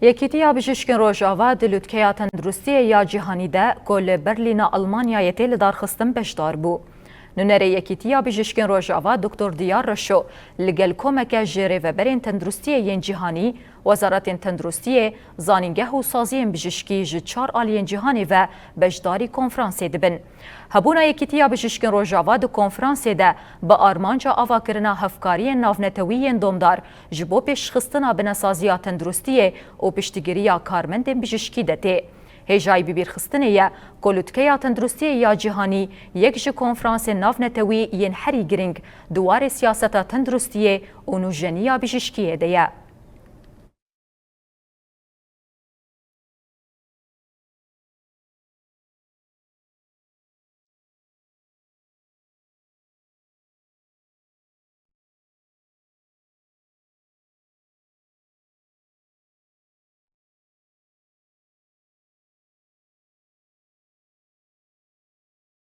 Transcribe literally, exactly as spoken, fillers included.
Yekîtiya Bijîşkên Rojava di Lûtkeya Tenduristiyê ya Cîhanî de ku li Berlîna Almanyayê tê lidarxistin beşdar bû. Nûnerê Yekîtiya Bijîşkên Rojava Doktor Diyar Reşo li gel komeke ji rêveberên tenduristiyê yên cîhanî, wezaretên tenduristiyê, zanîngeh û saziyên bijîşkî ji çar aliyên cîhanê ve beşdarî konferansê dibin. Hebûna Yekîtiya Bijîşkên Rojava di konferansê de bi armanca avakirina hevkariyên navnetewî yên domdar ji bo pêşxistina binesaziya tenduristiyê û piştgiriya karmendên bijîşkî de tê. Hêjayî bibîrxistinê ye ku Lûtkeya Tenduristiyê ya Cîhanî yek ji konferansên navnetewî yên herî girîng di warê siyaseta tenduristiyê û nûjeniya bijîşkiyê de ye.